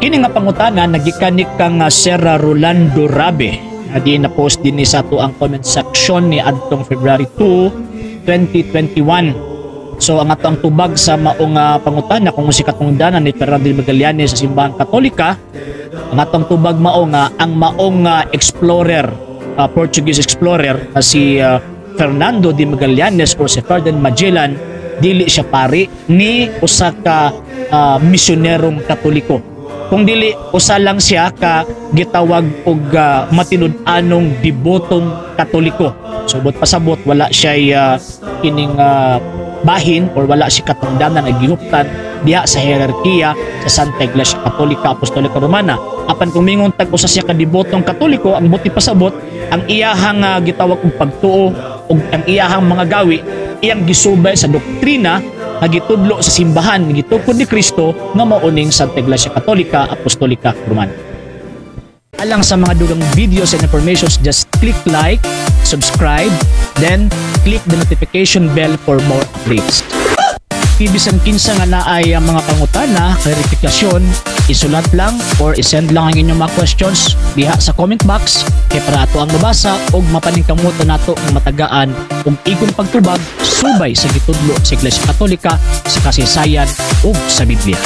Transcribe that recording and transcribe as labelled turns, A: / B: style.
A: Kini nga pangutana nagikan ni kang Sir Rolando Rabe nga di na post din ni sa ato ang comment section ni adtong February 2, 2021. So ang ato ang tubag sa maong pangutana kung si katungdanan ni Fernando de Magallanes sa Simbahang Katolika, ang atong tubag mao nga ang maong explorer, Portuguese explorer na si Fernando de Magallanes or si Ferdinand Magellan, dili siya pari ni usa ka misyonerong Katoliko. Kung dili, usa lang siya ka gitawag og matinud-anong debotong Katoliko. So buot pasabot, wala siya kining bahin or wala siya katungdanan nga gihuptan diha sa hierarkiya sa Santa Iglesia Katolika Apostolika Romana. Apan kung mingon tag usa siya ka debotong Katoliko, ang buot pasabot, ang iyahang gitawag og pagtuo ug ang iyahang mga gawi, iyang gisubay sa doktrina nga gitudlo sa simbahan nga gitukod ni Kristo nga mao ning Santa Iglesia Katolika Apostolika Romana. Alang sa mga dugang videos and informations, just click like, subscribe, then click the notification bell for more updates. Bisan kinsa nga naay ang mga pangutana, klarifikasyon, isulat lang or isend lang ang inyong mga questions diha sa comment box kay para ato ang mabasa ug mapaningkamutan nato nga matagaan og igong pagtubag subay sa gitudlo sa Iglesia Katolika, sa kasaysayan ug sa Biblia.